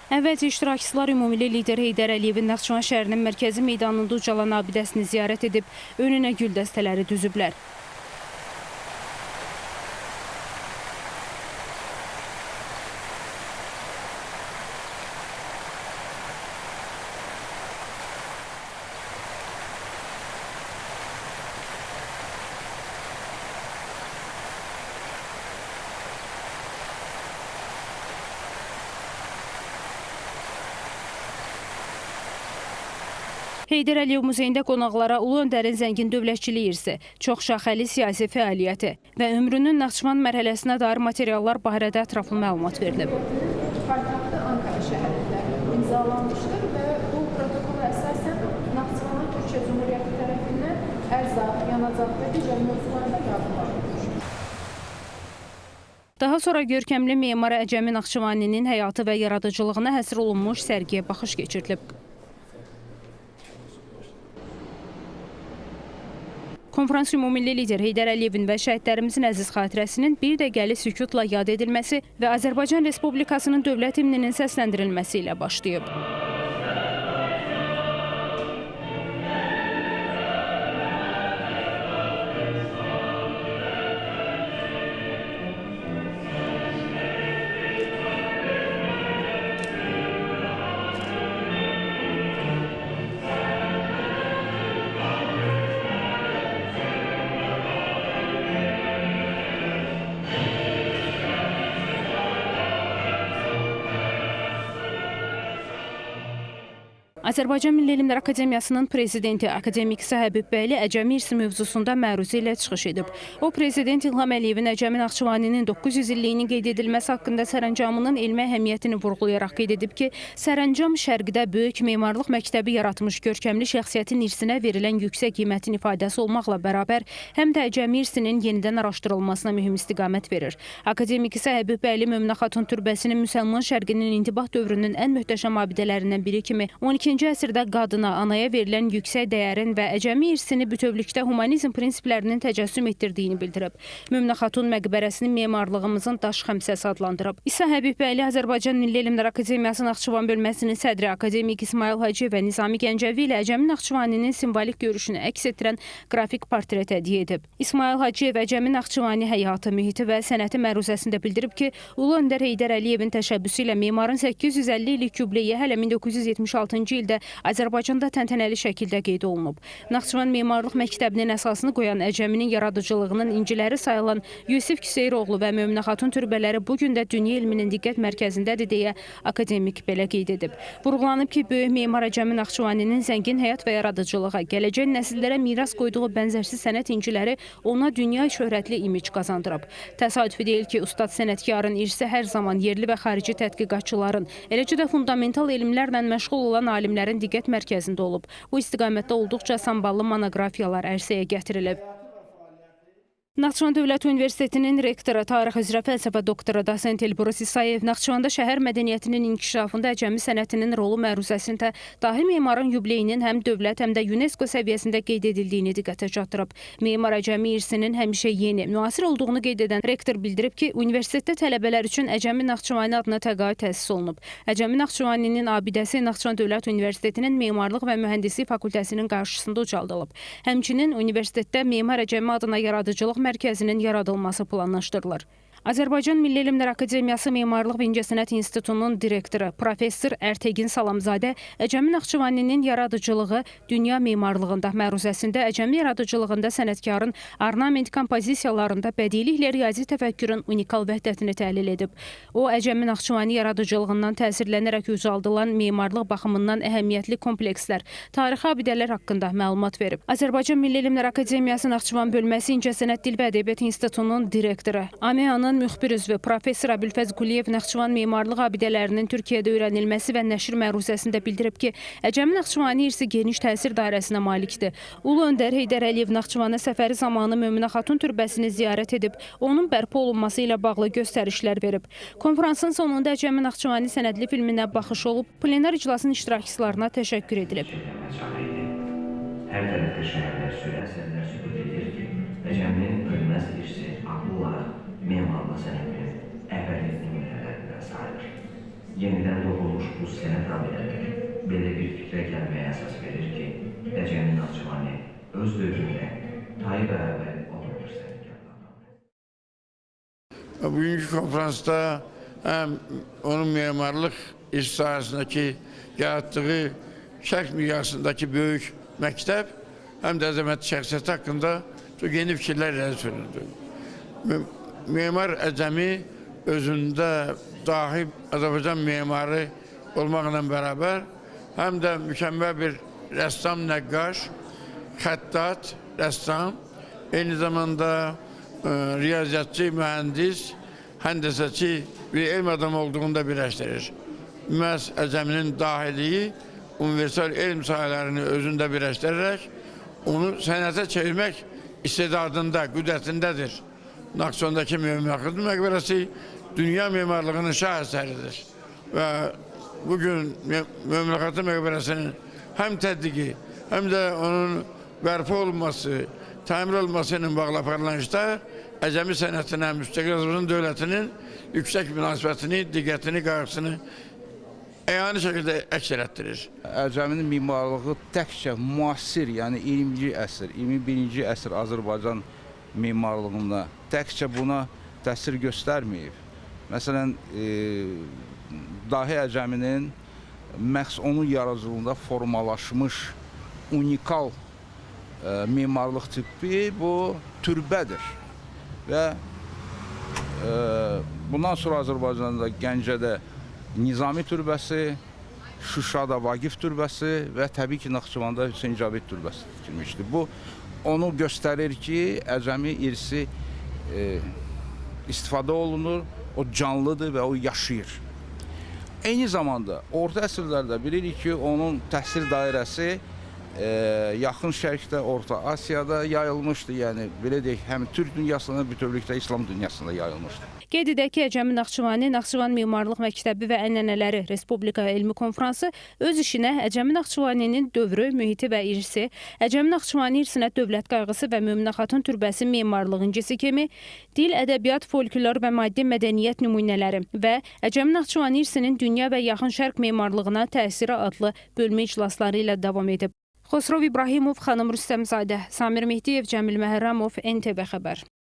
Əvvəlcə iştirakçılar ümummilli lider Heydər Əliyevin Naxçıvan şəhərinin mərkəzi meydanında ucalan abidəsini ziyarət edib, önünə gül dəstələri düzüblər. Heydər Əliyev muzeyində qonaqlara Ulu Öndərin zəngin dövlətçilik irsi, çoxşaxəli siyasi fəaliyyəti və ömrünün Naxçıvan mərhələsinə dair materiallar barədə ətraflı məlumat verilib. Paytaxtı Ankara şəhərində imzalanmışdır və bu protokola əsasən Naxçıvana Türkiyə Cümhuriyyəti tərəfindən ərzaq, yanacaq və digər mövzularda yardımlar olmuşdur. Daha sonra görkəmli memar Əcəmi Naxçıvaninin həyatı və yaradıcılığına həsr olunmuş sərgiyə baxış keçirilib. Konfrans ümummilli lider Heydər Əliyevin və şəhidlərimizin əziz xatirəsinin bir dəqiqəlik sükutla yad edilməsi və Azərbaycan Respublikasının dövlət himninin səsləndirilməsi ilə başlayıb. Azərbaycan Milli Elmlər Akademiyasının prezidenti akademik İsa Həbibbəyli Əcəmi irsi mövzusunda məruzə ilə çıxış edib. O, Prezident İlham Əliyevin Əcəmi Naxçıvaninin 900 illiyinin qeyd edilməsi haqqında sərəncamının elmi əhəmiyyətini vurğulayaraq qeyd edib ki, sərəncam Şərqdə böyük memarlıq məktəbi yaratmış görkəmli şəxsiyyətin irsinə verilən yüksək qiymətin ifadəsi olmaqla bərabər, həm də Əcəmi irsinin yenidən araşdırılmasına mühüm istiqamət verir. Akademik İsa Həbibbəyli Möminə Xatun türbəsinin Müsəlman Şərqinin intibah dövrünün ən möhtəşəm abidələrindən biri kimi 12-ci əsrdə qadına, anaya verilən yüksək dəyərin və Əcəmi irsini bütövlükdə humanizm prinsiplərinin təcəssüm etdirdiyini bildirib. Möminə Xatun məqbərəsini memarlığımızın daş xəmsəsi adlandırıb. İsa Həbibbəyli Azərbaycan Milli Elmlər Akademiyası Naxçıvan bölməsinin sədri akademik İsmail Hacıyev və Nizami Gəncəvi ilə Əcəmi Naxçıvaninin simvolik görüşünü əks etdirən qrafik portret hədiyyə edib. İsmail Hacıyev Əcəmi Naxçıvani həyatı, mühiti və sənəti məruzəsində bildirib ki, Ulu Öndər Heydər Əliyevin təşəbbüsü ilə memarın 850 illik yubileyi hələ 1976-cı ildə Azərbaycanda təntənəli şəkildə qeyd olunub. Naxçıvan Memarlıq Məktəbinin əsasını qoyan Əcəminin yaradıcılığının inciləri sayılan Yusif Küseyroğlu və Möminə Xatun türbələri bu gün də dünya elminin diqqət mərkəzindədir deyə akademik belə qeyd edib. Vurğulanıb ki, böyük memar Əcəmi Naxçıvaninin zəngin həyat və yaradıcılığa, gələcək nəsillərə miras qoyduğu bənzərsiz sənət inciləri ona dünya şöhrətli imic qazandırıb. Təsadüfi deyil ki, ustad sənətkarın irsi hər zaman yerli və xarici tədqiqatçıların, eləcə də fundamental elmlərlə məşğul olan alimlərin diqqət mərkəzində olub. Bu istiqamətdə olduqca samballı monoqrafiyalar ərsəyə gətirilib. Naxçıvan Dövlət Universitetinin rektoru, tarix üzrə fəlsəfə doktoru dosent Elbrus İsayev Naxçıvanda şəhər mədəniyyətinin inkişafında Əcəmi sənətinin rolu məruzəsində dahi memarın yubileyinin həm dövlət, həm də UNESCO səviyyəsində qeyd edildiyini diqqətə çatdırıb. Memar Əcəmi irsinin həmişə yeni, müasir olduğunu qeyd edən rektor bildirib ki, universitetdə tələbələr üçün Əcəmi Naxçıvani adına təqaüd təsis olunub. Əcəmi Naxçıvaninin abidəsi Naxçıvan Dövlət Universitetinin Memarlıq və Mühəndislik Fakültəsinin qarşısında ucaldılıb. Həmçinin universitetdə Memar Əcəmi adına yaradıcılıq mərkəzinin yaradılması planlaşdırılır. Azərbaycan Milli Elmlər Akademiyası Memarlıq və İncəsənət İnstitutunun direktoru professor Ərtegin Salamzadə Əcəmi Naxçıvaninin yaradıcılığı dünya memarlığında məruzəsində Əcəmi yaradıcılığında sənətkarın ornament kompozisiyalarında bədiiliklə riyazi təfəkkürün unikal vəhdətini təhlil edib. O, Əcəmi Naxçıvani yaradıcılığından təsirlənərək ucaldılan memarlıq baxımından əhəmiyyətli komplekslər, tarixi abidələr haqqında məlumat verib. Azərbaycan Milli Elmlər Akademiyası Naxçıvan bölməsi İncəsənət Dil və Ədəbiyyat İnstitutunun direktoru AMEA'nın müxbir üzvü professor Əbülfəz Quliyev Naxçıvan memarlıq abidələrinin Türkiyədə öyrənilməsi və nəşr məruzəsində bildirib ki, Əcəmi Naxçıvani irsi geniş təsir dairəsinə malikdir. Ulu Öndər Heydər Əliyev Naxçıvana səfəri zamanı Möminə Xatun türbəsini ziyarət edib, onun bərpa olunması ilə bağlı göstərişlər verib. Konfransın sonunda Əcəmi Naxçıvani sənədli filminə baxış olub, plenar iclasın iştirakçılarına təşəkkür edilib. Hər tərəfdə şəhərlər sürən sübut edir ki, Əcəminin ölməz irsi adlı olaraq memarlıq sənətinin əbədi nümunələrindən sayılır. Yenidən doğulmuş bu sənət abidələri belə bir fikrə gəlməyə əsas verir ki, Əcəmi Naxçıvani öz dövründə tayı bərabər olmamış sənətkarlardan. Bugünkü konferansda həm onun memarlıq iş sahəsindəki yaratdığı şərq miqyasındakı böyük məktəb, həm də əzəmətli şəxsiyyəti haqqında çox yeni fikirlər irəli sürüldü. Memar Əcəmi özündə dahi Azərbaycan memarı olmaqla bərabər, həm də mükəmməl bir rəssam, nəqqaş, xəttat, rəssam, eyni zamanda riyaziyyatçı, mühəndis, həndəsəçi bir elm adamı olduğunu da birləşdirir. Məhz Əcəminin dahiliyi universal elm sahələrini özündə birləşdirərək onu sənətə çevirmək istedadında, qüdrətindədir. Naxçıvandakı Mömin Xatun məqbərəsi dünya memarlığının şah əsəridir. Və bugün Mömin Xatun məqbərəsinin həm tədqiqi, həm də onun bərpa olunması, təmir olunması ilə bağlı aparılan işlər Əcəmi sənətinə, müstəqil Azərbaycan dövlətinin yüksək münasibətini, diqqətini, qayğısını əyani şəkildə əks elətdirir. Əcəminin memarlığı təkcə müasir, yəni 20-ci əsr, 21-ci əsr Azərbaycan memarlığında təkcə buna təsir göstərməyib. Məsələn, Dahi Əcəminin məhz onun yaradıcılığında formalaşmış unikal memarlıq tipi bu türbədir. Və bundan sonra Azərbaycanda Gəncədə Nizami türbəsi, Şuşada Vaqif türbəsi və təbii ki, Naxçıvanda Hüseyn Cavid türbəsi tikilmişdi. Bu, onu göstərir ki, Əcəmi irsi istifadə olunur, o canlıdır və o yaşayır. Eyni zamanda orta əsrlərdə bilirik ki, onun təsir dairəsi Yaxın Şərqdə, Orta Asiyada yayılmışdı. Yəni, belə deyək, həm Türk dünyasında, bütövlükdə İslam dünyasında yayılmışdı. Qeyd edək ki, Əcəmi Naxçıvani, Naxçıvan Memarlıq Məktəbi və Ənənələri Respublika Elmi Konfransı öz işinə Əcəmi Naxçıvaninin dövrü, mühiti və irsi, Əcəmi Naxçıvani irsinə dövlət qayğısı və Möminə Xatun türbəsi memarlıq incisi kimi dil, ədəbiyyat, folklor və maddi mədəniyyət nümunələri və Əcəmi Naxçıvani irsinin dünya və Yaxın Şərq memarlığına təsiri adlı bölmə iclasları ilə davam edib. Xosrov İbrahimov, Xanım Rüstəmzadə, Samir Mehdiyev, Cəmil Məhərrəmov, NTV Xəbər.